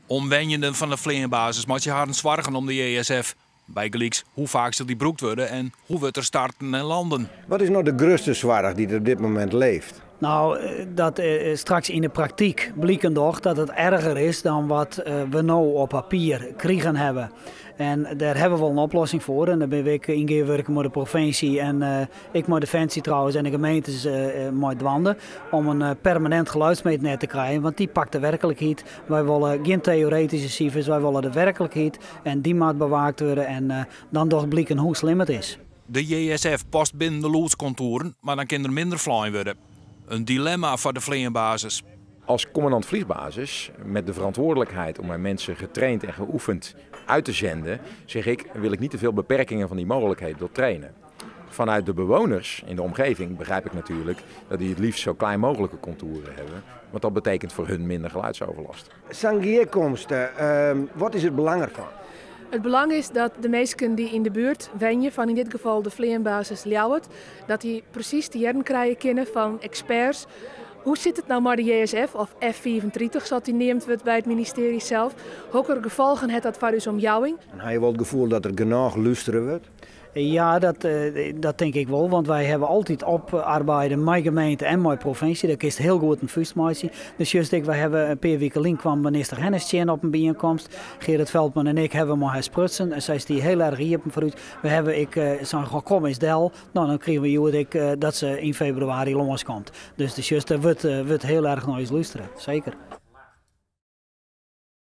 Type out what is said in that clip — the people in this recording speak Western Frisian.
Omwenjenden fan de fleanbasis meitsje harren soargen om de JSF. Bygelyks, hoe faak sil dy brûkt wurde en hoe wurdt der starten en landen? Wat is no de grutste soarch dy't op dit momint leeft? No, dat straks yn de praktyk bliken docht dat it erger is dan wat we no op papier krigen hawwe. En dêr hawwe we wol in oplossing foar en dêr binne we ek yn gearwurking mei de provinsje en ek mei Definsje trouwens en de gemeentes mei dwaande om in permanint geluidsmeetnet te krijen, want dy pakt de werklikheid. Wy wolle gjin teoretyske sifers, wy wolle de werklikheid en dy moat bewaakt wurde en dan docht bliken hoe slim it is. De JSF past binnen de lûdskontoeren, mar dan kin der minder flein wurde. In dilemma foar de fleanbasis. Als commandant vliegbasis, met de verantwoordelijkheid om mijn mensen getraind en geoefend uit te zenden, zeg ik, wil ik niet te veel beperkingen van die mogelijkheden door trainen. Vanuit de bewoners in de omgeving begrijp ik natuurlijk dat die het liefst zo klein mogelijke contouren hebben, want dat betekent voor hun minder geluidsoverlast. Sa'n gearkomste, wat is it belang derfan? It belang is dat de minsken dy't yn de buert wenje, fan yn dit gefal de fleanbasis Ljouwert, dat dy presys te hearren krije kinne fan eksperts hoe sit it no mei de JSF of F-35 sa't dy neamd wurdt by it ministearje sels. Hokker gefolgen hat dat foar ús omjouwing? En ha je wol it gefoel dat der genôch lústere wurdt? Ja, dat, dat tink ik wol, want wy hawwe altyd oparbeide mei gemeente en mei provinsje. Dêr kinst hiel goed in fúst meitsje. Dus just ek, wy hawwe in pear wike lyn kwam minister Hennis tsjin op in byienkomst. Gerrit Veldman en ik hawwe mei har sprutsen en sy stie hiel erch iepen foar ús. We hawwe ek sein, goh, kom ris del. No, dan krigen we hjoed ek dat se yn febrewaris lânskomt. Dus de sjochst, der wurdt, wurdt hiel erch nei ús lústere, seker.